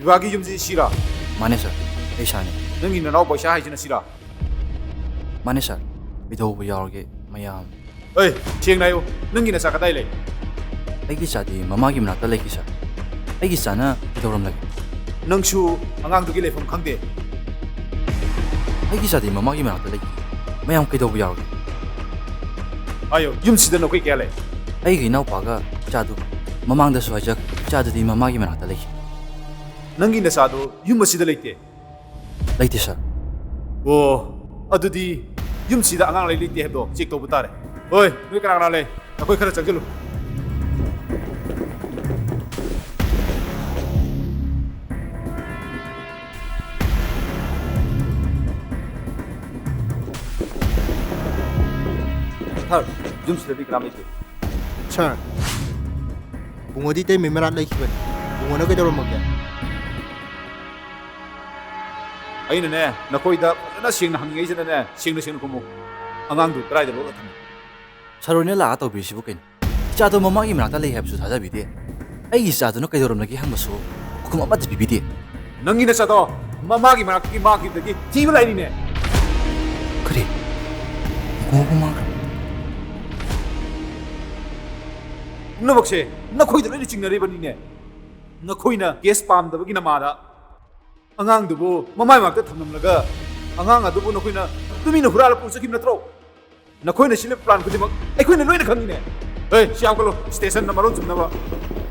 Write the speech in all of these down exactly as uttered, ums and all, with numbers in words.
ꯏꯕꯥꯒꯤ ꯌꯨꯝꯁꯤ ꯁꯤꯔꯥ? ꯃꯥꯅꯦ ꯁꯥꯔ, ꯑꯩ ꯁꯥꯔꯅꯦ꯫ ꯅꯪꯒꯤ ꯅꯅꯥꯎ ꯄꯩꯁꯥ ꯍꯥꯏꯁꯤꯅ ꯁꯤꯔꯥ? ꯃꯥꯅꯦ ꯁꯥꯔ, ꯀꯩꯗꯧꯕ ꯌꯥꯎꯔꯒꯦ ꯃꯌꯥꯝ? ꯑꯩ ꯁꯦꯡꯅ ꯍꯥꯏꯌꯨ, ꯅꯪꯒꯤ ꯅꯆꯥ ꯀꯗꯥꯏ ꯂꯩ? ꯑꯩꯒꯤ ꯏꯆꯥꯗꯤ ꯃꯃꯥꯒꯤ ꯃꯅꯥꯛꯇ ꯂꯩꯈꯤ ꯁꯥꯔ꯫ ꯑꯩꯒꯤ ꯏꯆꯥꯅ ꯀꯩꯗꯧꯔꯝꯂꯒꯦ? ꯅꯪꯁꯨ ꯑꯉꯥꯡꯗꯨꯒꯤ ꯂꯩꯐꯝ ꯈꯪꯗꯦ? ꯑꯩꯒꯤ ꯏꯆꯥꯗꯤ ꯃꯃꯥꯒꯤ ꯃꯅꯥꯛꯇ ꯂꯩꯈꯤ꯫ ꯃꯌꯥꯝ ꯀꯩꯗꯧꯕ ꯌꯥꯎꯔꯒꯦ? ꯍꯥꯏꯌꯨ, ꯌꯨꯝꯁꯤꯗ ꯅꯈꯣꯏ ꯀꯌꯥ ꯂꯩ? ꯑꯩꯒꯤ ꯏꯅꯥꯎꯄꯥꯒ ꯏꯆꯥꯗꯨ꯫ ꯃꯃꯥꯡꯗꯁꯨ ꯍꯥꯏꯖꯈ꯭ꯔꯦ, ꯏꯆꯥꯗꯨꯗꯤ ꯃꯃꯥꯒꯤ ꯃꯅꯥꯛꯇ ꯂꯩꯈꯤ꯫ ꯅꯪꯒꯤ ꯅꯆꯥꯗꯣ ꯌꯨꯝ ꯑꯁꯤꯗ ꯂꯩꯇꯦ? ꯂꯩꯇꯦ ꯁꯥꯔ꯫ ꯑꯣ, ꯑꯗꯨꯗꯤ ꯌꯨꯝꯁꯤꯗ ꯑꯉꯥꯡ ꯂꯩ ꯂꯩꯇꯦ ꯍꯥꯏꯕꯗꯣ ꯆꯦꯛ ꯇꯧꯕ ꯇꯥꯔꯦ꯫ ꯍꯣꯏ, ꯅꯣꯏ ꯀꯅꯥ ꯀꯅꯥ ꯂꯩ? ꯅꯈꯣꯏ ꯈꯔ ꯆꯪꯁꯤꯜꯂꯨ꯫ ꯁꯥꯔ, ꯌꯨꯝꯁꯤꯗꯗꯤ ꯀꯅꯥꯝ ꯂꯩꯇꯦ꯫ ꯁꯥꯔ, ꯕꯨꯡꯉꯣꯗꯤ ꯏꯇꯩꯃꯩ ꯃꯅꯥꯛ ꯂꯩꯈꯤꯕꯅꯤ꯫ ꯕꯨꯡꯉꯣꯅ ꯀꯩꯗꯧꯔꯝꯃꯒꯦ? ꯑꯩꯅꯅꯦ, ꯅꯈꯣꯏꯗ ꯐꯖꯅ ꯁꯦꯡꯅ ꯍꯪꯉꯤꯉꯩꯁꯤꯗꯅꯦ, ꯁꯦꯡꯅ ꯁꯦꯡꯅ ꯈꯨꯝꯃꯨ꯫ ꯑꯉꯥꯡꯗꯨ ꯀꯗꯥꯏꯗ ꯂꯣꯠꯂ ꯊꯝꯃꯤ? ꯁꯥꯔ ꯍꯣꯏꯅ ꯂꯥꯛꯑ ꯇꯧꯕꯤꯔꯤꯁꯤꯕꯨ ꯀꯩꯅꯣ? ꯏꯆꯥꯗꯣ ꯃꯃꯥꯒꯤ ꯃꯅꯥꯛꯇ ꯂꯩ ꯍꯥꯏꯕꯁꯨ ꯊꯥꯖꯕꯤꯗꯦ꯫ ꯑꯩꯒꯤ ꯏꯆꯥꯗꯨꯅ ꯀꯩꯗꯧꯔꯝꯂꯒꯦ ꯍꯪꯕꯁꯨ ꯄꯥꯎꯈꯨꯝ ꯑꯃꯠꯇ ꯄꯤꯕꯤꯗꯦ꯫ ꯅꯪꯒꯤ ꯅꯆꯥꯗꯣ ꯃꯃꯥꯒꯤ ꯃꯅꯥꯛꯇꯒꯤ ꯃꯥꯡꯈꯤꯕꯗꯒꯤ ꯊꯤꯕ ꯂꯥꯛꯏꯅꯤꯅꯦ꯫ ꯀꯔꯤ? ꯕꯨꯡꯉꯣꯕꯨ ꯃꯥꯡꯈ꯭ꯔꯕ? ꯄꯨꯝꯅꯃꯛꯁꯦ ꯅꯈꯣꯏꯗ ꯂꯣꯏꯅ ꯆꯤꯡꯅꯔꯤꯕꯅꯤꯅꯦ꯫ ꯅꯈꯣꯏꯅ ꯀꯦꯁ ꯄꯥꯝꯗꯕꯒꯤ ꯅꯃꯥꯗ ꯑꯉꯥꯡꯗꯨꯕꯨ ꯃꯃꯥꯏ ꯃꯅꯥꯛꯇ ꯊꯝꯂꯝꯂꯒ ꯑꯉꯥꯡ ꯑꯗꯨꯕꯨ ꯅꯈꯣꯏꯅ ꯇꯨꯃꯤꯟꯅ ꯍꯨꯔꯥꯜꯂ ꯄꯨꯔ ꯆꯠꯈꯤꯕ ꯅꯠꯇ꯭ꯔꯣ? ꯅꯈꯣꯏꯅ ꯁꯤꯜꯂꯤꯕ ꯄ꯭ꯂꯥꯟ ꯈꯨꯗꯤꯡꯃꯛ ꯑꯩꯈꯣꯏꯅ ꯂꯣꯏꯅ ꯈꯪꯉꯤꯅꯦ꯫ ꯍꯦ, ꯁꯤ ꯌꯥꯝ ꯀꯜꯂꯣ, ꯁ꯭ꯇꯦꯁꯟꯗ ꯃꯔꯣꯜ ꯆꯨꯝꯅꯕ꯫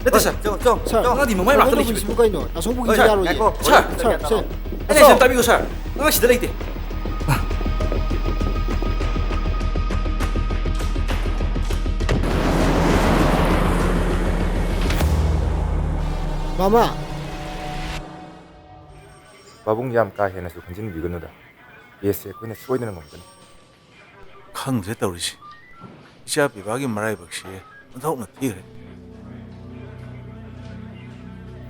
ꯅꯠꯇꯦ ꯁꯥꯔ, ꯆꯪꯉꯣ, ꯆꯪꯉꯣ, ꯁꯥꯔ, ꯆꯪꯉꯣ꯫ ꯑꯉꯥꯡꯗꯤ ꯃꯃꯥꯏ ꯃꯅꯥꯛꯇ ꯀꯩꯅꯣ ꯂꯩꯈꯤꯕꯅꯤ꯫ ꯇꯧꯕꯤꯁꯤꯕꯨ ꯀꯩꯅꯣ? ꯇꯥ ꯁꯣꯝꯕꯨꯡꯒꯤꯁꯤ ꯍꯣꯏ, ꯁꯥꯔ, ꯌꯥꯔꯣꯏꯌꯦ꯫ ꯉꯥꯏꯈꯣ, ꯁꯥꯔ, ꯁꯥꯔ, ꯁꯥꯔ, ꯁꯥꯔ, ꯑꯩꯅ ꯁꯤꯗ ꯇꯥꯕꯤꯌꯨ ꯁꯥꯔ, ꯑꯉꯥꯡ ꯁꯤꯗ ꯂꯩꯇꯦ꯫ ꯃꯃꯥ꯫ ꯄꯥꯕꯨꯡ, ꯌꯥꯝ ꯀꯥ ꯍꯦꯟꯅꯁꯨ ꯈꯟꯖꯤꯟꯕꯤꯒꯅꯨꯗ꯫ ꯀꯦꯁꯁꯦ ꯑꯩꯈꯣꯏꯅ ꯁꯣꯏꯗꯅ ꯉꯝꯒꯅꯤ꯫ ꯈꯪꯗ꯭ꯔꯦ ꯇꯧꯔꯤꯁꯦ꯫ ꯏꯆꯥ ꯄꯤꯕꯥꯒꯤ ꯃꯔꯥꯏꯕꯛꯁꯦ ꯑꯣꯟꯊꯣꯛꯅ ꯊꯤꯈ꯭ꯔꯦ꯫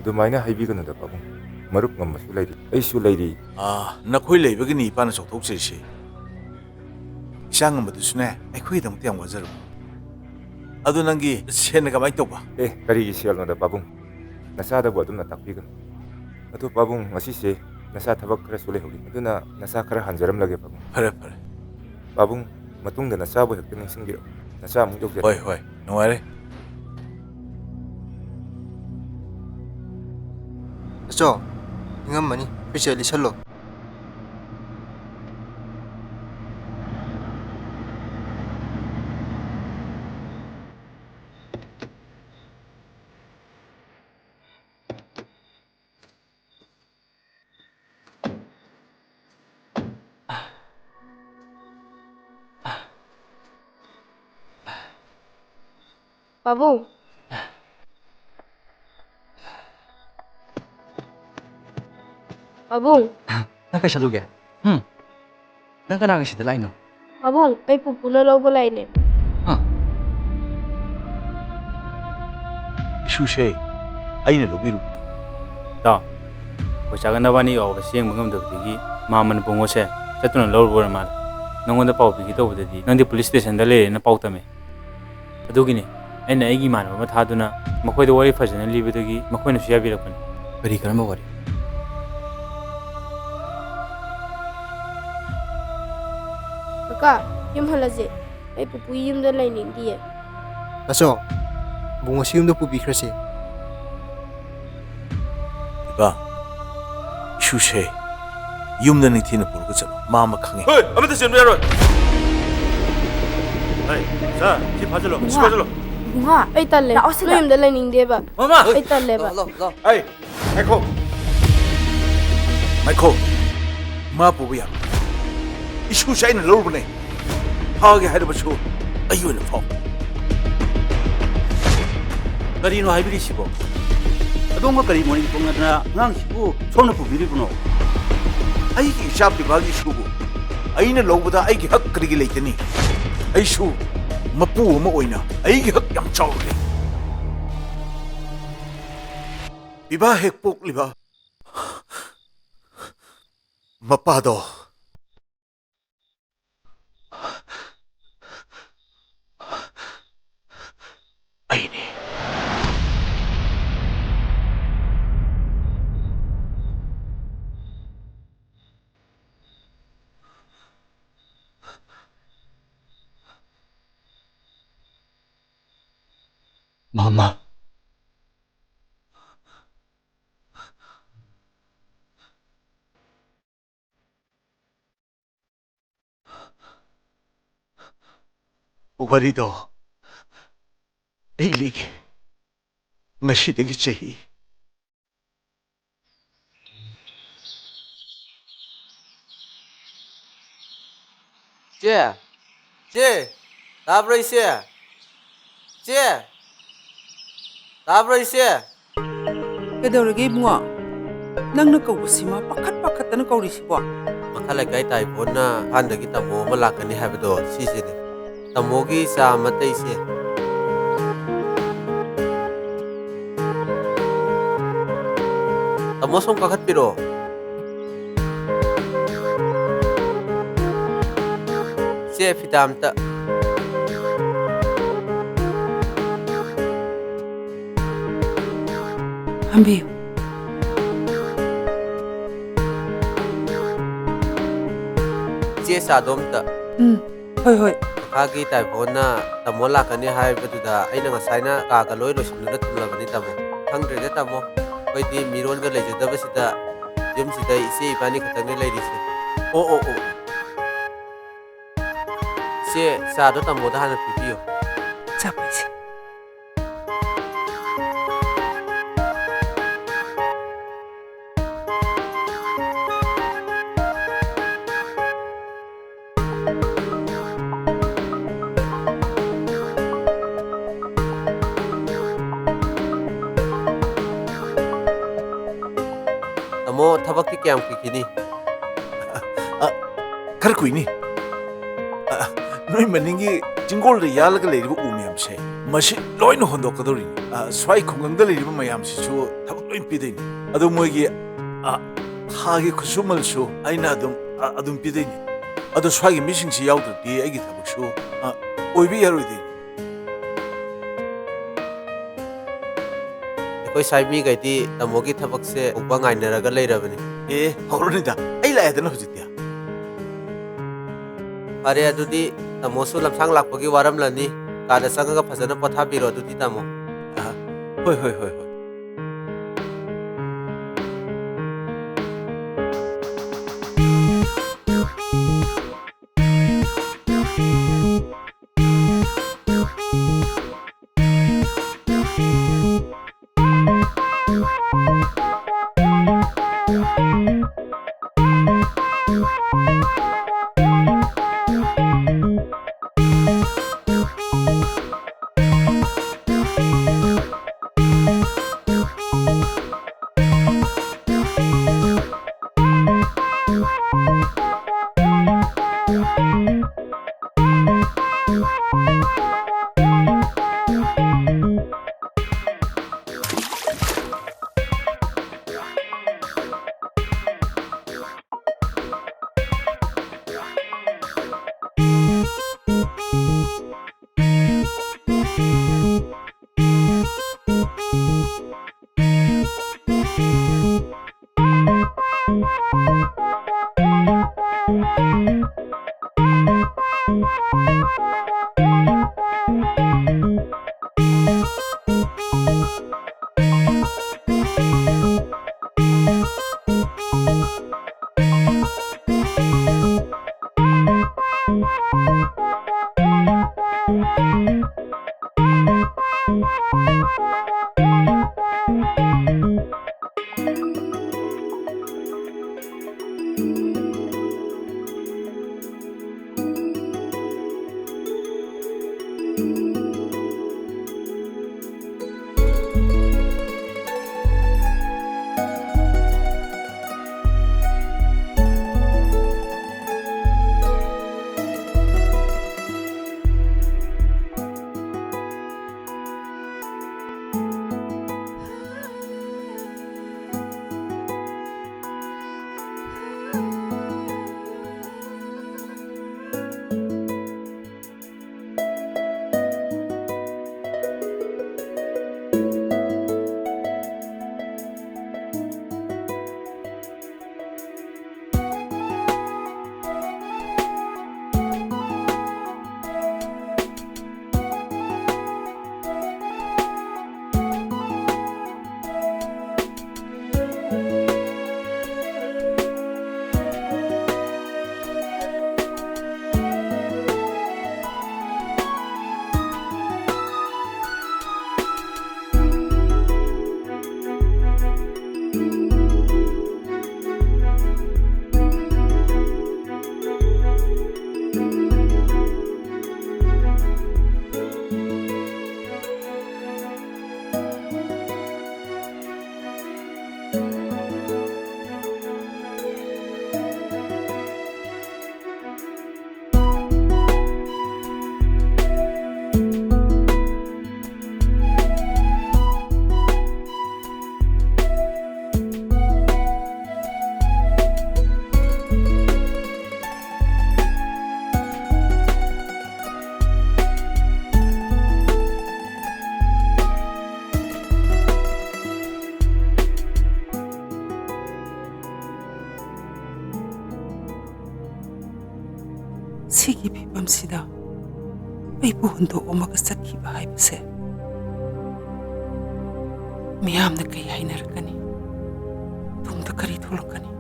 ꯑꯗꯨꯃꯥꯏꯅ ꯍꯥꯏꯕꯤꯒꯅꯨꯗ ꯄꯥꯕꯨꯡ꯫ ꯃꯔꯨꯞ ꯉꯝꯕꯁꯨ ꯂꯩꯔꯤ꯫ ꯑꯩꯁꯨ ꯂꯩꯔꯤ꯫ ꯑꯥ, ꯅꯈꯣꯏ ꯂꯩꯕꯒꯤꯅꯤ ꯏꯄꯥꯅ ꯆꯥꯎꯊꯣꯛꯆꯔꯤꯁꯦ꯫ ꯏꯆꯥ ꯉꯝꯕꯗꯨꯁꯨꯅꯦ, ꯑꯩꯈꯣꯏꯒꯤꯗꯃꯛꯇ ꯌꯥꯝ ꯋꯥꯖꯔꯕꯅꯤ꯫ ꯑꯗꯨ ꯅꯪꯒꯤ ꯁꯦꯟꯅ ꯀꯃꯥꯏꯅ ꯇꯧꯕ? ꯑꯦ, ꯀꯔꯤꯒꯤ ꯁꯦꯜꯅꯣꯗ ꯄꯥꯕꯨꯡ? ꯅꯆꯥꯗꯕꯨ ꯑꯗꯨꯝꯅ ꯇꯥꯛꯄꯤꯒꯅꯨ꯫ ꯑꯗꯨ ꯄꯥꯕꯨꯡ, ꯉꯁꯤꯁꯦ ꯅꯆꯥ ꯊꯕꯛ ꯈꯔꯁꯨ ꯂꯩꯍꯧꯔꯤ, ꯑꯗꯨꯅ ꯅꯆꯥ ꯈꯔ ꯍꯟꯖꯔꯝꯂꯒꯦ ꯄꯥꯕꯨꯡ꯫ ꯐꯔꯦ, ꯐꯔꯦ꯫ ꯄꯥꯕꯨꯡ, ꯃꯇꯨꯡꯗ ꯅꯆꯥꯕꯨ ꯍꯦꯛꯇ ꯅꯤꯡꯁꯤꯡꯕꯤꯔꯛꯎ꯫ ꯅꯆꯥ ꯑꯃꯨꯛ ꯌꯧꯖꯔꯛꯑꯦ꯫ ꯍꯣꯏ, ꯍꯣꯏ, ꯅꯨꯡꯉꯥꯏꯔꯦ꯫ ꯑꯆꯧ, ꯏꯪꯉꯝꯃꯅꯤ, ꯐꯤꯔꯁꯦ ꯂꯤꯠꯁꯜꯂꯣ꯫ ꯄꯥꯕꯨꯡ꯫ ꯄꯥꯕꯨꯡ꯫ ꯅꯪ ꯀꯩ ꯆꯠꯂꯨꯒꯦ? ꯍꯨꯝ? ꯅꯪ ꯀꯅꯥꯒ ꯁꯤꯗ ꯂꯥꯛꯏꯅꯣ? ꯄꯥꯕꯨꯡ, ꯑꯩ ꯄꯨꯄꯨꯅ ꯂꯧꯕ ꯂꯥꯛꯏꯅꯦ꯫ ꯍꯥ? ꯏꯁꯨꯁꯦ ꯑꯩꯅ ꯂꯧꯕꯤꯔꯨ꯫ ꯏꯇꯥꯎ, ꯑꯩꯈꯣꯏ ꯆꯥꯒ ꯅꯕꯥꯅꯤ ꯌꯥꯎꯕ ꯆꯦꯟꯕ ꯉꯝꯗꯕꯗꯒꯤ ꯃꯥꯝꯃꯅ ꯄꯨꯡꯉꯣꯁꯦ ꯆꯠꯇꯨꯅ ꯂꯧꯔꯨꯕ ꯑꯣꯏꯔ ꯃꯥꯜꯂꯦ꯫ ꯅꯪꯉꯣꯟꯗ ꯄꯥꯎ ꯄꯤꯒꯦ ꯇꯧꯕꯗꯗꯤ ꯅꯪꯗꯤ ꯄꯨꯂꯤꯁ ꯁ꯭ꯇꯦꯁꯟꯗ ꯂꯩꯔꯦꯅ ꯄꯥꯎ ꯇꯝꯃꯦ꯫ ꯑꯗꯨꯒꯤꯅꯦ ꯑꯩꯅ ꯑꯩꯒꯤ ꯏꯃꯥꯟꯅꯕ ꯑꯃ ꯊꯥꯗꯨꯅ ꯃꯈꯣꯏꯗ ꯋꯥꯔꯤ ꯐꯖꯅ ꯂꯤꯕꯗꯒꯤ ꯃꯈꯣꯏꯅꯁꯨ ꯌꯥꯕꯤꯔꯛꯄꯅꯤ꯫ ꯀꯔꯤ, ꯀꯔꯝꯕ ꯋꯥꯔꯤ? ꯀꯀꯥ, ꯌꯨꯝ ꯍꯜꯂꯁꯦ꯫ ꯑꯩ ꯄꯨꯄꯨꯒꯤ ꯌꯨꯝꯗ ꯂꯩꯅꯤꯡꯗꯤꯌꯦ꯫ ꯇꯥꯆꯧ, ꯕꯨꯡꯉꯣꯁꯤ ꯌꯨꯝꯗ ꯄꯨꯕꯤꯈ꯭ꯔꯁꯦ꯫ ꯏꯕꯥ, ꯏꯁꯨꯁꯦ ꯌꯨꯝꯗ ꯅꯤꯡꯊꯤꯅ ꯄꯨꯔꯒ ꯆꯠꯂꯣ꯫ ꯃꯥ ꯑꯃ ꯈꯪꯉꯦ꯫ ꯍꯣꯏ, ꯑꯃꯠꯇ ꯆꯦꯟꯕ ꯌꯥꯔꯣꯏ꯫ ꯍꯣꯏ, ꯁꯥ, ꯁꯤ ꯐꯥꯖꯤꯜꯂꯣ, ꯁꯤ ꯏꯕꯨꯡꯉꯣ, ꯐꯥꯖꯤꯜꯂꯣ꯫ ꯏꯕꯨꯡꯉꯣ, ꯑꯩ ꯇꯜꯂꯦ꯫ ꯂꯥꯛꯑꯣ ꯁꯤꯗ꯫ ꯅꯣꯏ ꯌꯨꯝꯗ ꯂꯩꯅꯤꯡꯗꯦꯕ꯫ ꯃꯃꯥ! ꯑꯩ ꯇꯜꯂꯦꯕ꯫ ꯂꯥꯛꯑꯣ, ꯂꯥꯛꯑꯣ, ꯂꯥꯛꯑꯣ꯫ ꯑꯩ ꯉꯥꯏꯈꯣ꯫ ꯉꯥꯏꯈꯣ꯫ ꯃꯥ ꯄꯨꯕ ꯌꯥꯔꯣꯏ꯫ ꯏꯁꯨꯁꯦ ꯑꯩꯅ ꯂꯧꯔꯨꯕꯅꯦ꯫ ꯐꯥꯒꯦ ꯍꯥꯏꯔꯕꯁꯨ ꯑꯩ ꯑꯣꯏꯅ ꯐꯥꯎ꯫ ꯀꯔꯤꯅꯣ ꯍꯥꯏꯕꯤꯔꯤꯁꯤꯕꯣ? ꯑꯗꯣꯝꯒ ꯀꯔꯤ ꯃꯣꯔꯦ ꯇꯣꯡꯅꯗꯅ ꯑꯉꯥꯡꯁꯤꯕꯨ ꯁꯣꯝꯅ ꯄꯨꯕꯤꯔꯤꯕꯅꯣ? ꯑꯩꯒꯤ ꯏꯆꯥ ꯄꯤꯕꯥꯒꯤ ꯏꯁꯨꯕꯨ ꯑꯩꯅ ꯂꯧꯕꯗ ꯑꯩꯒꯤ ꯍꯛ ꯀꯔꯤꯒꯤ ꯂꯩꯇꯅꯤ? ꯑꯩꯁꯨ ꯃꯄꯨ ꯑꯃ ꯑꯣꯏꯅ ꯑꯩꯒꯤ ꯍꯛ ꯌꯥꯝ ꯆꯥꯎꯔꯦ꯫ ꯄꯤꯕꯥ ꯍꯦꯛ ꯄꯣꯛꯂꯤꯕ ꯃꯄꯥꯗꯣ ꯑꯩꯅꯤ꯫ ꯃꯃꯥ꯫ ꯋꯥꯔꯤꯗꯣ ꯑꯩ ꯂꯤꯒꯦ꯫ ꯉꯁꯤꯗꯒꯤ ꯆꯍꯤ ꯆꯦ! ꯆꯦ! ꯇꯥꯕ꯭ꯔꯣ, ꯏꯆꯦ? ꯆꯦ! ꯇꯥꯕ꯭ꯔꯣ, ꯏꯆꯦ? ꯀꯩꯗꯧꯔꯒꯦ, ꯏꯕꯨꯡꯉꯣ? ꯅꯪꯅ ꯀꯧꯕꯁꯤꯃ ꯄꯥꯈꯠ ꯄꯥꯈꯠꯇꯅ ꯀꯧꯔꯤꯁꯤꯕꯣ? ꯃꯈꯥ ꯂꯩꯀꯥꯏ ꯇꯥꯏꯕꯣꯟꯅ ꯏꯝꯐꯥꯜꯗꯒꯤ ꯇꯥꯃꯣ ꯑꯃ ꯂꯥꯛꯀꯅꯤ ꯍꯥꯏꯕꯗꯣ, ꯁꯤꯁꯤꯅꯦ꯫ ꯇꯥꯃꯣꯒꯤ ꯆꯥ ꯑꯃꯠꯇ, ꯏꯆꯦ꯫ ꯇꯥꯃꯣ, ꯁꯨꯝ ꯀꯥꯈꯠꯄꯤꯔꯣ꯫ ꯏꯆꯦ, ꯐꯤꯗꯥ ꯑꯝꯇ꯫ ꯐꯝꯕꯤꯌꯨ꯫ ꯏꯆꯦ, ꯆꯥꯗꯣ ꯑꯝꯇ꯫ ꯎꯝ, ꯍꯣꯏ, ꯍꯣꯏ꯫ ꯃꯈꯥꯒꯤ ꯇꯥꯏꯕꯣꯟꯅ ꯇꯥꯃꯣ ꯂꯥꯛꯀꯅꯤ ꯍꯥꯏꯕꯗꯨꯗ ꯑꯩꯅ ꯉꯁꯥꯏꯅ ꯀꯥꯒ ꯂꯣꯏ ꯂꯣꯏꯁꯤꯟꯗꯨꯅ ꯊꯝꯂꯕꯅꯤ, ꯇꯥꯃꯣ꯫ ꯈꯪꯗ꯭ꯔꯦꯗ, ꯇꯥꯃꯣ꯫ ꯑꯩꯈꯣꯏꯗꯤ ꯃꯤꯔꯣꯟꯒ ꯂꯩꯖꯗꯕꯁꯤꯗ ꯌꯨꯝꯁꯤꯗ ꯏꯆꯦ ꯏꯕꯥꯅꯤ ꯈꯛꯇꯪꯅꯤ ꯂꯩꯔꯤꯁꯦ꯫ ꯑꯣ, ꯑꯣ, ꯑꯣ꯫ ꯏꯆꯦ, ꯆꯥꯗꯣ ꯇꯥꯃꯣꯗ ꯍꯥꯟꯅ ꯄꯤꯕꯤꯌꯨ꯫ ꯆꯥ ꯄꯩꯁꯦ꯫ ꯇꯥꯃꯣ, ꯊꯕꯛꯇꯤ ꯀꯌꯥꯝ ꯀꯨꯏꯈꯤꯅꯤ? ꯑ, ꯈꯔ ꯀꯨꯏꯅꯤ꯫ ꯑ, ꯅꯣꯏ ꯃꯅꯤꯡꯒꯤ ꯆꯤꯡꯒꯣꯜꯗ ꯌꯥꯜꯂꯒ ꯂꯩꯔꯤꯕ ꯎ ꯃꯌꯥꯝꯁꯦ, ꯃꯁꯤ ꯂꯣꯏꯅ ꯍꯣꯟꯗꯣꯛꯀꯗꯧꯔꯤꯅꯤ꯫ ꯑ, ꯁ꯭ꯋꯥꯏ ꯈꯨꯡꯒꯪꯗ ꯂꯩꯔꯤꯕ ꯃꯌꯥꯝꯁꯤꯁꯨ ꯊꯕꯛ ꯂꯣꯏ ꯄꯤꯗꯣꯏꯅꯤ꯫ ꯑꯗꯣ ꯃꯣꯏꯒꯤ, ꯑ, ꯊꯥꯒꯤ ꯈꯨꯠꯁꯨꯃꯜꯁꯨ ꯑꯩꯅ ꯑꯗꯨꯝ, ꯑ, ꯑꯗꯨꯝ ꯄꯤꯗꯣꯏꯅꯤ꯫ ꯑꯗꯣ ꯁ꯭ꯋꯥꯏꯒꯤ ꯃꯤꯁꯤꯡꯁꯤ ꯌꯥꯎꯗ꯭ꯔꯗꯤ ꯑꯩꯒꯤ ꯊꯕꯛꯁꯨ, ꯑ, ꯑꯣꯏꯕ ꯌꯥꯔꯣꯏꯗꯣꯏꯅꯤ꯫ ꯑꯩꯈꯣꯏ ꯁ꯭ꯋꯥꯏ ꯃꯤꯈꯩꯗꯤ ꯇꯥꯃꯣꯒꯤ ꯊꯕꯛꯁꯦ ꯎꯕ ꯉꯥꯏꯅꯔꯒ ꯂꯩꯔꯕꯅꯤ꯫ ꯑꯦ, ꯍꯧꯔꯅꯤꯗ꯫ ꯑꯩ ꯂꯥꯛꯑꯦꯗꯅ ꯍꯧꯖꯤꯛꯇꯤ꯫ ꯐꯔꯦ, ꯑꯗꯨꯗꯤ ꯇꯥꯃꯣꯁꯨ ꯂꯝꯁꯥꯡ ꯂꯥꯛꯄꯒꯤ ꯋꯥꯔꯝꯂꯅꯤ꯫ ꯀꯥꯗ ꯆꯪꯉꯒ ꯐꯖꯅ ꯄꯣꯊꯥꯕꯤꯔꯣ ꯑꯗꯨꯗꯤ, ꯇꯥꯃꯣ꯫ ꯍꯣꯏ, ꯍꯣꯏ, ꯍꯣꯏ, ꯍꯣꯏ꯫ ꯁꯤꯒꯤ ꯐꯤꯕꯝꯁꯤꯗ ꯑꯩꯕꯨ ꯍꯨꯟꯗꯣꯛꯑꯝꯃꯒ ꯆꯠꯈꯤꯕ ꯍꯥꯏꯕꯁꯦ ꯃꯤꯌꯥꯝꯅ ꯀꯩ ꯍꯥꯏꯅꯔꯛꯀꯅꯤ? ꯇꯨꯡꯗ ꯀꯔꯤ ꯊꯣꯛꯂꯛꯀꯅꯤ?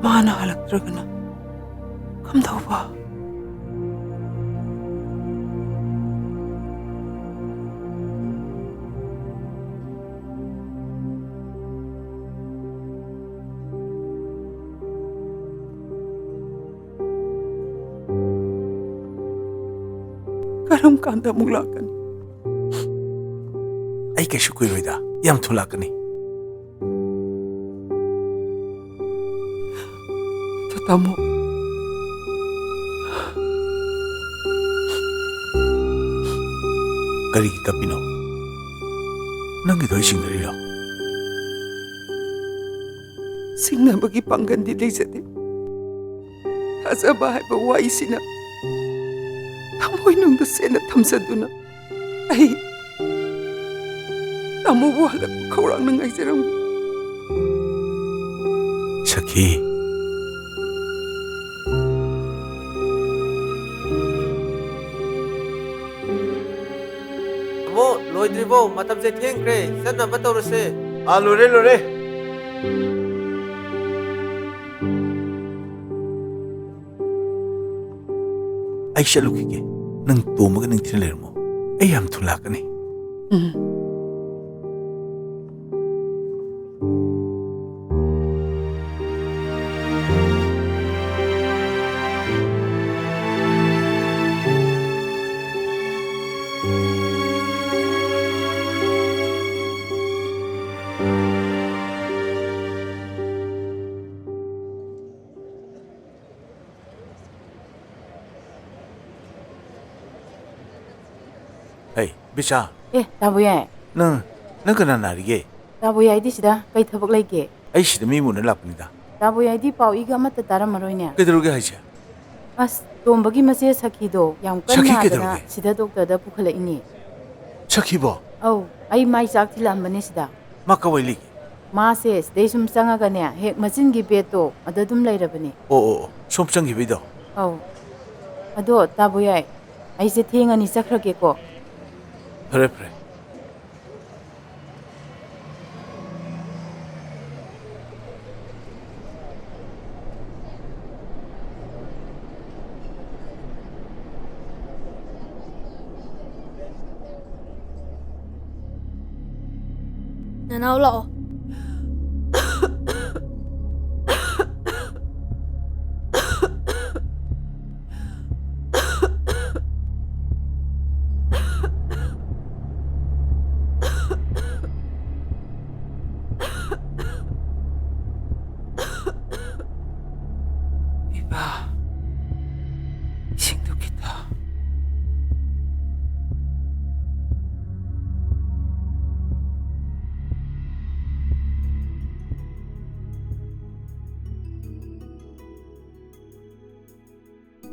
ꯃꯥꯅ ꯍꯜꯂꯛꯇ꯭ꯔꯒꯅ ꯀꯝꯗꯧꯕ? ꯀꯔꯝ ꯀꯥꯟꯗ ꯑꯃꯨꯛ ꯂꯥꯛꯀꯅꯤ? ꯑꯩ ꯀꯩꯁꯨ ꯀꯨꯏꯔꯣꯏꯗ, ꯌꯥꯝ ꯊꯨꯅ ꯂꯥꯛꯀꯅꯤ꯫ ꯑꯗꯣ ꯇꯥꯃꯣ, ꯀꯔꯤꯒꯤ ꯀꯞꯄꯤꯅꯣ? ꯅꯪꯒꯤꯗꯣ ꯑꯩ ꯆꯤꯡꯅꯔꯤꯔꯣ? ꯆꯤꯡꯅꯕꯒꯤ ꯄꯥꯡꯒꯜꯗꯤ ꯂꯩꯖꯗꯦ꯫ ꯊꯥꯖꯕ ꯍꯥꯏꯕ ꯋꯥꯍꯩꯁꯤꯅ ꯊꯃꯣꯏꯅꯨꯡꯗ ꯆꯦꯠꯅ ꯊꯝꯖꯗꯨꯅ ꯑꯩ ꯇꯥꯃꯣꯕꯨ ꯍꯜꯂꯛꯄ ꯈꯧꯔꯥꯡꯅ ꯉꯥꯏꯖꯔꯝꯃꯤ꯫ ꯁꯈꯤ꯫ ꯇꯥꯃꯣ, ꯂꯣꯏꯗ꯭ꯔꯤꯕꯣ? ꯃꯇꯝꯁꯦ ꯊꯦꯡꯈ꯭ꯔꯦ, ꯆꯠꯅꯕ ꯇꯧꯔꯁꯦ꯫ ꯑꯥ, ꯂꯣꯏꯔꯦ, ꯂꯣꯏꯔꯦ꯫ ꯑꯩ ꯆꯠꯂꯨꯈꯤꯒꯦ꯫ ꯅꯪ ꯇꯣꯝꯕꯒ ꯅꯤꯡꯊꯤꯅ ꯂꯩꯔꯝꯃꯣ꯫ ꯑꯩ ꯌꯥꯝ ꯊꯨꯅ ꯂꯥꯛꯀꯅꯤ꯫ ꯎꯝ꯫ ꯍꯩ, ꯕꯤꯆꯥ꯫ ꯑꯦ, ꯇꯥꯕꯨ ꯌꯥꯏ꯫ ꯅꯪ, ꯅꯪ ꯀꯅꯥ ꯅꯥꯔꯤꯒꯦ? ꯇꯥꯕꯨ ꯌꯥꯏꯗꯤ ꯁꯤꯗ ꯀꯩ ꯊꯕꯛ ꯂꯩꯒꯦ? ꯑꯩ ꯁꯤꯗ ꯃꯤ ꯎꯅ ꯂꯥꯛꯄꯅꯤꯗ꯫ ꯇꯥꯕꯨ ꯌꯥꯏꯗꯤ ꯄꯥꯎ ꯏꯒ ꯑꯃꯠꯇ ꯇꯥꯔꯝꯃꯔꯣꯏꯅꯦ꯫ ꯀꯩꯗꯧꯔꯒꯦ ꯍꯥꯏꯁꯦ? ꯑꯁ, ꯇꯣꯝꯕꯒꯤ ꯃꯆꯦ ꯁꯈꯤꯗꯣ ꯌꯥꯝ ꯀꯟꯅ ꯁꯈꯤ ꯅꯥꯗꯅ ꯀꯩꯗꯧꯔꯒꯦ? ꯁꯤꯗ ꯗꯣꯛꯇꯔꯗ ꯄꯨꯈꯠꯂꯛꯏꯅꯦ꯫ ꯁꯈꯤꯕꯣ? ꯑꯧ, ꯑꯩ ꯃꯥꯏ ꯆꯥꯛ ꯊꯤꯜꯂꯛꯑꯝꯕꯅꯦ ꯁꯤꯗ꯫ ꯃꯥ ꯀꯋꯥꯏ ꯂꯩꯒꯦ? ꯃꯥꯁꯦ ꯁꯤꯗꯩ ꯁꯨꯝ ꯆꯪꯉꯒꯅꯦ, ꯍꯦꯛ ꯃꯆꯤꯟꯒꯤ ꯕꯦꯠꯇꯣ ꯑꯗ ꯑꯗꯨꯝ ꯂꯩꯔꯕꯅꯦ꯫ ꯑꯣ, ꯑꯣ, ꯑꯣ, ꯁꯣꯝ ꯆꯪꯈꯤꯕꯩꯗꯣ? ꯑꯧ꯫ ꯑꯗꯣ ꯇꯥꯕꯣ ꯌꯥꯏ, ꯑꯩꯁꯦ ꯊꯦꯡꯉꯅꯤ, ꯆꯠꯈ꯭ꯔꯒꯦꯀꯣ꯫ ꯐꯔꯦ, ꯐꯔꯦ꯫ ꯅꯅꯥꯎ ꯂꯥꯛꯑꯣ꯫ ꯏꯕꯥ, ꯏꯁꯤꯡꯗꯨ ꯈꯤꯇ꯫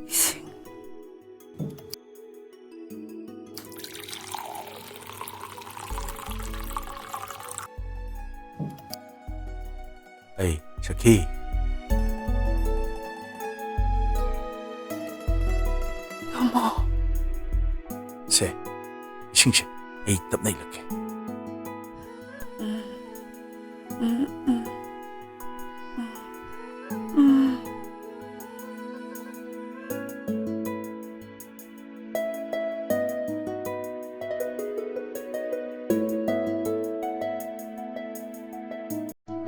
ꯏꯁꯤꯡ꯫ ꯑꯩ, ꯁꯈꯤ꯫ ꯊꯝꯃꯣ꯫ ꯁꯦ, ꯏꯁꯤꯡꯁꯦ ꯑꯩ ꯇꯞꯅ ꯏꯜꯂꯛꯀꯦ꯫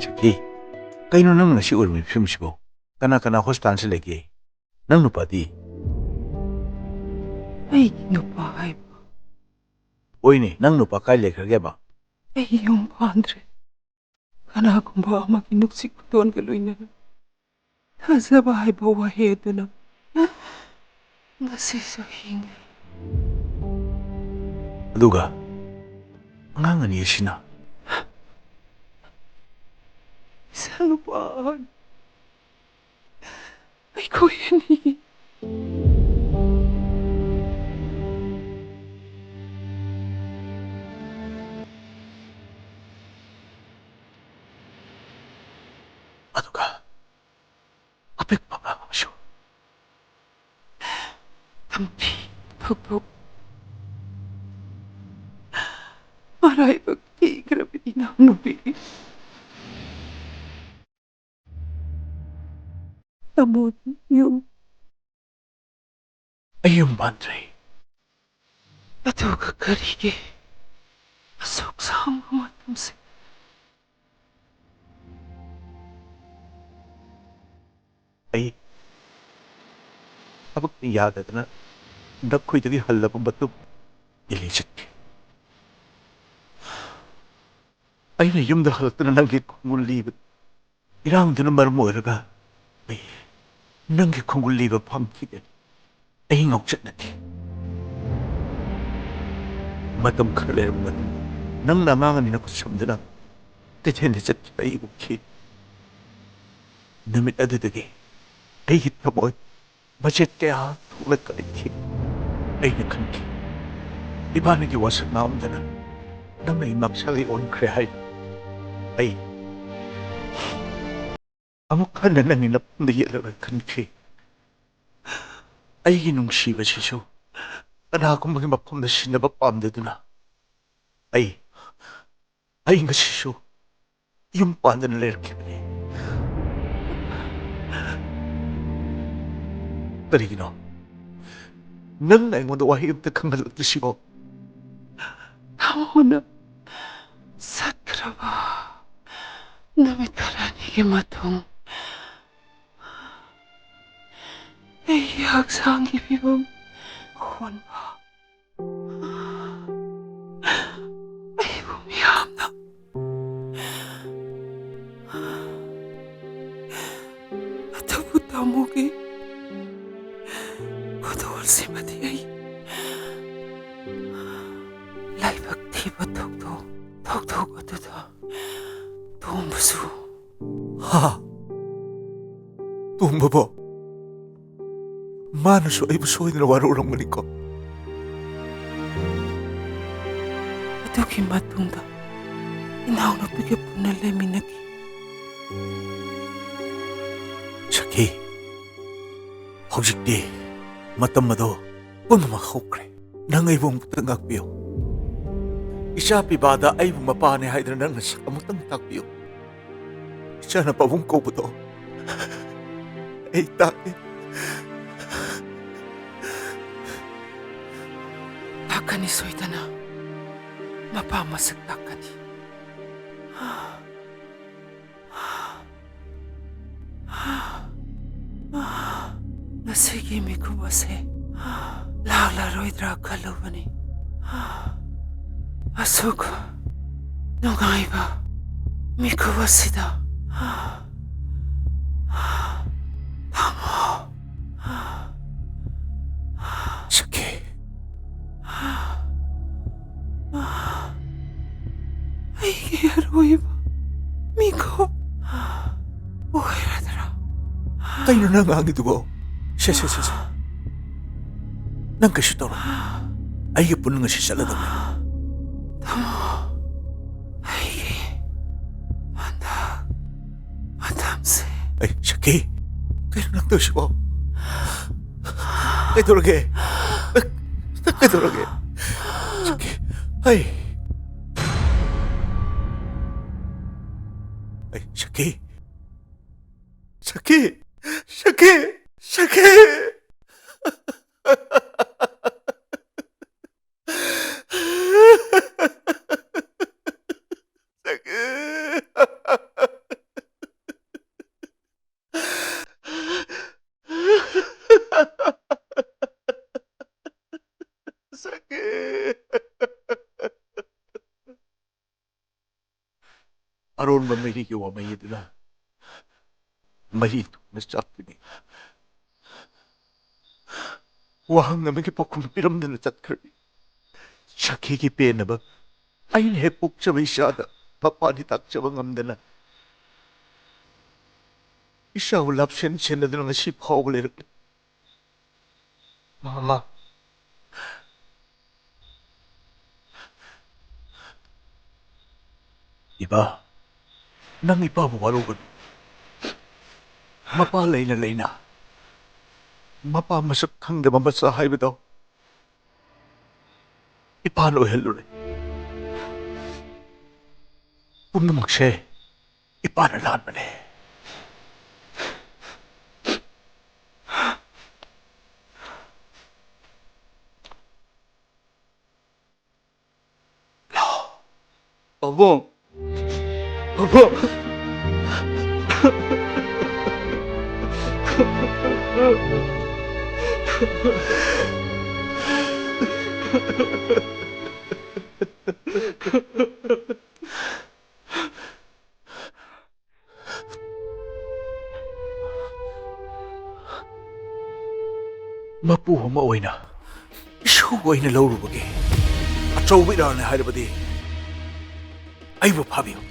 ꯁꯈꯤ, ꯀꯩꯅꯣ ꯅꯪ ꯉꯁꯤ ꯎꯔꯝꯃꯤ ꯐꯤꯕꯝꯁꯤꯕꯣ? ꯀꯅꯥ ꯀꯅꯥ ꯍꯣꯁꯄꯤꯇꯥꯜꯁꯤ ꯂꯩꯒꯦ? ꯅꯪ ꯅꯨꯄꯥꯗꯤ? ꯑꯩꯒꯤ ꯅꯨꯄꯥ ꯍꯥꯏꯕ? ꯍꯣꯏꯅꯦ, ꯅꯪ ꯅꯨꯄꯥ ꯀꯥꯏ ꯂꯩꯈ꯭ꯔꯒꯦꯕ? ꯑꯩ ꯌꯨꯝ ꯄꯥꯟꯗ꯭ꯔꯦ꯫ ꯀꯅꯥꯒꯨꯝꯕ ꯑꯃꯒꯤ ꯅꯨꯡꯁꯤ ꯈꯨꯗꯣꯜꯒ ꯂꯣꯏꯅꯅ ꯊꯥꯖꯕ ꯍꯥꯏꯕ ꯋꯥꯍꯩ ꯑꯗꯨꯅ ꯉꯁꯤꯁꯨ ꯍꯤꯡꯂꯤ꯫ ꯑꯗꯨꯒ ꯑꯉꯥꯡ ꯑꯅꯤ ꯑꯁꯤꯅ? ꯏꯆꯥꯅꯨꯄꯥ ꯑꯍꯟ, ꯑꯩꯈꯣꯏ ꯑꯅꯤ꯫ ꯑꯗꯨꯒ ꯑꯄꯤꯛꯄ ꯑꯃꯁꯨ꯫ ꯇꯝꯕꯤ, ꯄꯨꯄꯨ꯫ ꯃꯔꯥꯏꯕꯛ ꯊꯤꯈ꯭ꯔꯕ ꯏꯅꯥꯎꯅꯨꯄꯤ꯫ ꯇꯥꯃꯣ ꯌꯨꯝ꯫ ꯑꯩ ꯌꯨꯝ ꯄꯥꯟꯗ꯭ꯔꯤ꯫ ꯑꯗꯨꯒ ꯀꯔꯤꯒꯤ ꯑꯁꯨꯛ ꯁꯥꯡꯕ ꯃꯇꯝꯁꯤꯡ? ꯑꯩ ꯊꯕꯛꯅ ꯌꯥꯗꯗꯅ ꯅꯈꯣꯏꯗꯒꯤ ꯍꯜꯂꯕ ꯃꯇꯨꯡ ꯗꯤꯜꯂꯤ ꯆꯠꯈꯤ꯫ ꯑꯩꯅ ꯌꯨꯝꯗ ꯍꯜꯂꯛꯇꯨꯅ ꯅꯪꯒꯤ ꯈꯣꯡꯒꯨꯜ ꯂꯤꯕ ꯏꯔꯥꯡꯗꯨꯅ ꯃꯔꯝ ꯑꯣꯏꯔꯒ ꯑꯩ ꯅꯪꯒꯤ ꯈꯣꯡꯒꯨꯜ ꯂꯤꯕ ꯐꯪꯈꯤꯗꯦ꯫ ꯑꯩ ꯉꯥꯎꯆꯠꯅꯈꯤ꯫ ꯃꯇꯝ ꯈꯔ ꯂꯩꯔꯕ ꯃꯇꯨꯡ ꯅꯪꯅ ꯑꯉꯥꯡ ꯑꯅꯤꯅ ꯈꯨꯠꯁꯝꯗꯨꯅ ꯀꯩꯊꯦꯜꯗ ꯆꯠꯈꯤꯕ ꯑꯩ ꯎꯈꯤ꯫ ꯅꯨꯃꯤꯠ ꯑꯗꯨꯗꯒꯤ ꯑꯩꯒꯤ ꯊꯃꯣꯏ ꯃꯆꯦꯠ ꯀꯌꯥ ꯊꯣꯛꯂꯛꯀꯅꯤ꯫ ꯑꯩꯅ ꯈꯟꯈꯤ, ꯏꯕꯥꯅꯤꯒꯤ ꯋꯥꯁꯛ ꯉꯥꯡꯗꯅ ꯅꯪꯅ ꯑꯩ ꯃꯥꯡꯁꯥꯒꯤ ꯑꯣꯟꯈ꯭ꯔꯦ ꯍꯥꯏ꯫ ꯑꯩ ꯑꯃꯨꯛ ꯍꯟꯅ ꯅꯪꯒꯤ ꯅꯐꯝꯗ ꯌꯦꯠꯂꯔꯣꯏ ꯈꯟꯈꯤ꯫ ꯑꯩꯒꯤ ꯅꯨꯡꯁꯤꯕꯁꯤꯁꯨ ꯀꯅꯥꯒꯨꯝꯕꯒꯤ ꯃꯐꯝꯗ ꯁꯤꯟꯅꯕ ꯄꯥꯝꯖꯗꯨꯅ ꯑꯩ, ꯑꯩ ꯉꯁꯤꯁꯨ ꯌꯨꯝ ꯄꯥꯟꯗꯅ ꯂꯩꯔꯛꯈꯤꯕꯅꯤ꯫ ꯀꯔꯤꯒꯤꯅꯣ ꯅꯪꯅ ꯑꯩꯉꯣꯟꯗ ꯋꯥꯍꯩ ꯑꯝꯇ ꯈꯪꯍꯜꯂꯛꯇ꯭ꯔꯤꯁꯤꯕꯣ? ꯇꯥꯃꯣꯅ ꯆꯠꯈ꯭ꯔꯕ ꯅꯨꯃꯤꯠ ꯈꯔꯅꯤꯒꯤ ꯃꯇꯨꯡ ꯑꯩꯒꯤ ꯍꯛꯆꯥꯡꯒꯤ ꯐꯤꯕꯝ ꯍꯣꯟꯕ ꯑꯩꯕꯨ ꯃꯤꯌꯥꯝꯅ ꯑꯗꯨꯕꯨ ꯇꯥꯃꯣꯒꯤ ꯈꯨꯗꯣꯜꯁꯤꯃꯗꯤ ꯑꯩ ꯂꯥꯏꯕꯛ ꯊꯤꯕ ꯊꯧꯗꯣꯛ, ꯊꯧꯗꯣꯛ ꯑꯗꯨꯗ ꯇꯣꯝꯕꯁꯨ꯫ ꯍꯥ? ꯇꯣꯝꯕꯕꯣ? ꯃꯥꯅꯁꯨ ꯑꯩꯕꯨ ꯁꯣꯏꯗꯅ ꯋꯥꯔꯧꯔꯝꯒꯅꯤꯀꯣ? ꯑꯗꯨꯒꯤ ꯃꯇꯨꯡꯗ ꯏꯅꯥꯎꯅꯨꯄꯤꯒ ꯄꯨꯟꯅ ꯂꯩꯃꯤꯟꯅꯈꯤ꯫ ꯁꯈꯤ, ꯍꯧꯖꯤꯛꯇꯤ ꯃꯇꯝ ꯑꯗꯣ ꯄꯨꯝꯅꯃꯛ ꯍꯧꯈ꯭ꯔꯦ꯫ ꯅꯪ ꯑꯩꯕꯨ ꯑꯃꯨꯛꯇ ꯉꯥꯛꯄꯤꯌꯨ꯫ ꯏꯆꯥ ꯄꯤꯕꯥꯗ ꯑꯩꯕꯨ ꯃꯄꯥꯅꯦ ꯍꯥꯏꯗꯅ ꯅꯪꯅ ꯁꯛ ꯑꯃꯨꯛꯇꯪ ꯇꯥꯛꯄꯤꯌꯨ꯫ ꯏꯆꯥꯅ ꯄꯥꯕꯨꯡ ꯀꯧꯕꯗꯣ ꯑꯩ ꯇꯥꯛꯏ꯫ ꯇꯥꯛꯀꯅꯤ, ꯁꯣꯏꯗꯅ ꯃꯄꯥ ꯃꯁꯛ ꯇꯥꯛꯀꯅꯤ꯫ ꯉꯁꯤꯒꯤ ꯃꯤꯀꯨꯞ ꯑꯁꯦ ꯂꯥꯛꯂꯔꯣꯏꯗ꯭ꯔꯥ ꯈꯜꯂꯨꯕꯅꯤ꯫ ꯑꯁꯨꯛ ꯅꯨꯡꯉꯥꯏꯕ ꯃꯤꯀꯨꯞ ꯑꯁꯤꯗ꯫ ꯇꯥꯃꯣ꯫ ꯁꯈꯤ꯫ ꯑꯩꯒꯤ ꯑꯔꯣꯏꯕ ꯃꯤꯀꯨꯞ ꯑꯣꯏꯔꯗ꯭ꯔꯥ? ꯀꯩꯅꯣ ꯅꯪ ꯉꯥꯡꯉꯤꯗꯨꯕꯣ? ꯁꯦ, ꯁꯦ, ꯁꯦ, ꯁꯦ꯫ ꯅꯪ ꯀꯩꯁꯨ ꯇꯧꯔꯣꯏ꯫ ꯑꯩꯒ ꯄꯨꯟꯅ ꯉꯁꯤ ꯆꯠꯂꯗꯕꯅꯤ꯫ ꯇꯥꯃꯣ, ꯑꯩꯒꯤ ꯍꯟꯗꯛ ꯃꯇꯝꯁꯦ꯫ ꯑꯩ, ꯁꯈꯤ, ꯀꯩꯅꯣ ꯅꯪ ꯇꯧꯔꯤꯁꯤꯕꯣ? ꯀꯩꯗꯧꯔꯒꯦ? ꯅꯪ, ꯅꯪ ꯀꯩꯗꯧꯔꯒꯦ? ꯁꯈꯤ, ꯑꯩ, ꯑꯩ, ꯁꯈꯤ, ꯁꯈꯤ, ꯁꯈꯤ, ꯁꯈꯤ꯫ ꯑꯔꯣꯟꯕ ꯃꯩꯔꯤꯒꯤ ꯋꯥꯃꯩ ꯑꯗꯨꯅ ꯃꯩꯔꯤ ꯊꯨꯡꯅ ꯆꯥꯛꯄꯅꯤ꯫ ꯋꯥꯍꯪ ꯑꯃꯒꯤ ꯄꯥꯎꯈꯨꯝ ꯄꯤꯔꯝꯗꯅ ꯆꯠꯈ꯭ꯔꯦ꯫ ꯁꯈꯤꯒꯤ ꯄꯦꯟꯅꯕ ꯑꯩꯅ ꯍꯦꯛ ꯄꯣꯛꯆꯕ ꯏꯆꯥꯗ ꯃꯄꯥꯅꯤ ꯇꯥꯛꯆꯕ ꯉꯝꯗꯅ ꯏꯆꯥꯕꯨ ꯂꯥꯞꯁꯦꯟ ꯁꯦꯟꯅꯗꯨꯅ ꯉꯁꯤ ꯐꯥꯎꯕ ꯂꯩꯔꯛꯂꯤ꯫ ꯃꯃꯥ꯫ ꯏꯄꯥ, ꯅꯪ ꯏꯄꯥꯕꯨ ꯋꯥꯔꯧꯒꯅꯨ꯫ ꯃꯄꯥ ꯂꯩꯅ ꯂꯩꯅ ꯃꯄꯥ ꯃꯁꯛ ꯈꯪꯗꯕ ꯃꯆꯥ ꯍꯥꯏꯕꯗꯣ ꯏꯄꯥꯅ ꯑꯣꯏꯍꯜꯂꯨꯔꯦ꯫ ꯄꯨꯝꯅꯃꯛꯁꯦ ꯏꯄꯥꯅ ꯂꯥꯟꯕꯅꯦ꯫ ꯂꯥꯛꯑꯣ꯫ ꯄꯥꯕꯨꯡ! ꯄꯥꯕꯨꯡ! ꯃꯄꯨ ꯑꯃ ꯑꯣꯏꯅ ꯏꯁꯨ ꯑꯣꯏꯅ ꯂꯧꯔꯨꯕꯒꯤ ꯑꯆꯧꯕ ꯏꯔꯥꯜꯅꯦ ꯍꯥꯏꯔꯕꯗꯤ ꯑꯩꯕꯨ ꯐꯥꯕꯤꯌꯨ꯫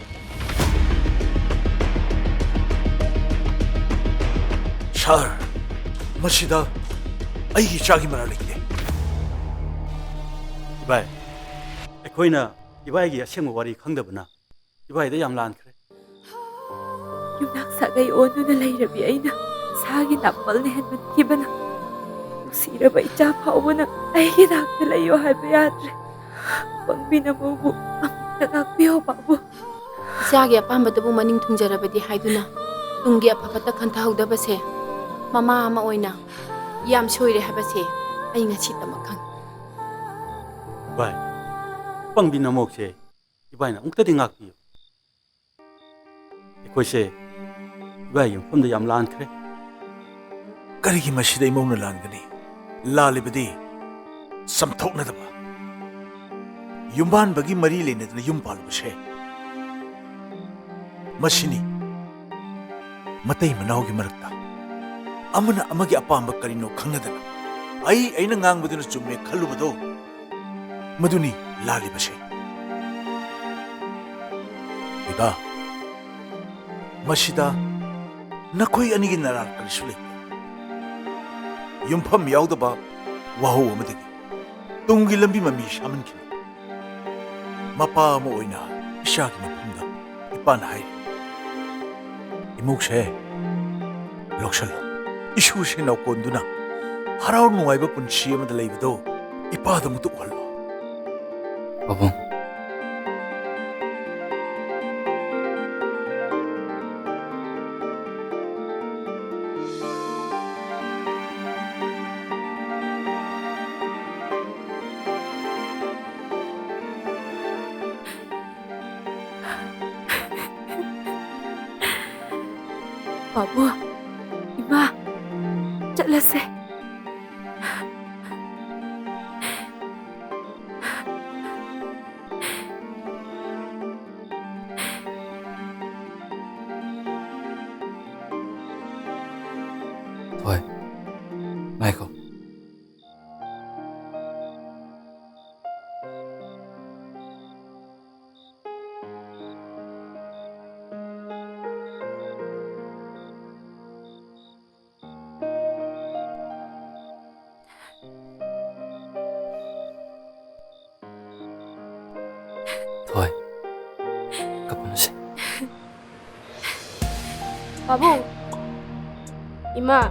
ꯁꯥꯔ, ꯃꯁꯤꯗ ꯑꯩꯒꯤ ꯏꯆꯥꯒꯤ ꯃꯔꯥꯜ ꯂꯩꯇꯦ꯫ ꯏꯕꯥꯏ, ꯑꯩꯈꯣꯏꯅ ꯏꯕꯥꯏꯒꯤ ꯑꯁꯦꯡꯕ ꯋꯥꯔꯤ ꯈꯪꯗꯕꯅ ꯏꯕꯥꯏꯗ ꯌꯥꯝ ꯂꯥꯟꯈ꯭ꯔꯦ꯫ ꯌꯨꯝꯅꯥꯛ ꯁꯥꯒꯩ ꯑꯣꯟꯗꯨꯅ ꯂꯩꯔꯕꯤ ꯑꯩꯅ ꯁꯥꯒꯤ ꯅꯥꯄꯜꯅ ꯍꯦꯟꯃꯟꯈꯤꯕꯅ ꯅꯨꯡꯁꯤꯔꯕ ꯏꯆꯥ ꯐꯥꯎꯕꯅ ꯑꯩꯒꯤ ꯅꯥꯛꯇ ꯂꯩꯌꯣ ꯍꯥꯏꯕ ꯌꯥꯗ꯭ꯔꯦ꯫ ꯄꯪꯕꯤ ꯅꯃꯧꯕꯨ ꯑꯃꯨꯛꯇ ꯉꯥꯛꯄꯤꯌꯣ ꯄꯥꯕꯨꯡ꯫ ꯏꯆꯥꯒꯤ ꯑꯄꯥꯝꯕꯗꯨꯕꯨ ꯃꯅꯤꯡ ꯊꯨꯡꯖꯔꯕꯗꯤ ꯍꯥꯏꯗꯨꯅ ꯇꯨꯡꯒꯤ ꯑꯐꯕꯇ ꯈꯟꯊꯍꯧꯗꯕꯁꯦ ꯃꯃꯥ ꯑꯃ ꯑꯣꯏꯅ ꯌꯥꯝ ꯁꯣꯏꯔꯦ ꯍꯥꯏꯕꯁꯦ ꯑꯩ ꯉꯁꯤꯇꯃꯛ ꯈꯪꯉꯤ꯫ ꯚꯥꯏ, ꯄꯪꯕꯤ ꯅꯃꯧꯁꯦ ꯏꯕꯥꯏꯅ ꯑꯃꯨꯛꯇꯗꯤ ꯉꯥꯛꯄꯤꯌꯨ꯫ ꯑꯩꯈꯣꯏꯁꯦ ꯏꯕꯥꯏꯒꯤ ꯃꯐꯝꯗ ꯌꯥꯝ ꯂꯥꯟꯈ꯭ꯔꯦ꯫ ꯀꯔꯤꯒꯤ ꯃꯁꯤꯗ ꯏꯃꯧꯅ ꯂꯥꯟꯒꯅꯤ? ꯂꯥꯜꯂꯤꯕꯗꯤ ꯆꯝꯊꯣꯛꯅꯗꯕ, ꯌꯨꯝꯕꯥꯟꯕꯒꯤ ꯃꯔꯤ ꯂꯩꯅꯗꯅ ꯌꯨꯝ ꯄꯥꯜꯂꯨꯕꯁꯦ꯫ ꯃꯁꯤꯅꯤ ꯃꯇꯩ ꯃꯅꯥꯎꯒꯤ ꯃꯔꯛꯇ ꯑꯃꯅ ꯑꯃꯒꯤ ꯑꯄꯥꯝꯕ ꯀꯔꯤꯅꯣ ꯈꯪꯅꯗꯅ, ꯑꯩ ꯑꯩꯅ ꯉꯥꯡꯕꯗꯨꯅ ꯆꯨꯝꯃꯦ ꯈꯜꯂꯨꯕꯗꯣ, ꯃꯗꯨꯅꯤ ꯂꯥꯜꯂꯤꯕꯁꯦ꯫ ꯏꯕꯥ, ꯃꯁꯤꯗ ꯅꯈꯣꯏ ꯑꯅꯤꯒꯤ ꯅꯔꯥꯜ ꯀꯔꯤꯁꯨ ꯂꯩꯇꯦ꯫ ꯌꯨꯝꯐꯝ ꯌꯥꯎꯗꯕ ꯋꯥꯍꯧ ꯑꯃꯗꯒꯤ ꯇꯨꯡꯒꯤ ꯂꯝꯕꯤ ꯃꯃꯤ ꯁꯥꯃꯟꯈꯤꯅꯤ꯫ ꯃꯄꯥ ꯑꯃ ꯑꯣꯏꯅ ꯏꯆꯥꯒꯤ ꯃꯐꯝꯗ ꯏꯄꯥꯅ ꯍꯥꯏꯔꯤ, ꯏꯃꯧꯁꯦ, ꯂꯧꯁꯜꯂꯣ꯫ ꯏꯁꯨ ꯁꯤꯅꯥꯎ ꯀꯣꯟꯗꯨꯅ ꯍꯔꯥꯎ ꯅꯨꯡꯉꯥꯏꯕ ꯄꯨꯟꯁꯤ ꯑꯃꯗ ꯂꯩꯕꯗꯣ ꯏꯄꯥꯗ ꯑꯃꯨꯛꯇ ꯎꯍꯜꯂꯣ꯫ ꯄꯥꯕꯨꯡ꯫ ꯄꯥꯕꯨꯡ, ꯏꯃꯥ, ꯆꯠꯂꯁꯦ꯫ ꯊꯣꯏ, ꯉꯥꯏꯈꯣ꯫ ꯊꯣꯏ, ꯀꯞꯄꯅꯨꯁꯦ꯫ ꯄꯥꯕꯨꯡ, ꯏꯃꯥ,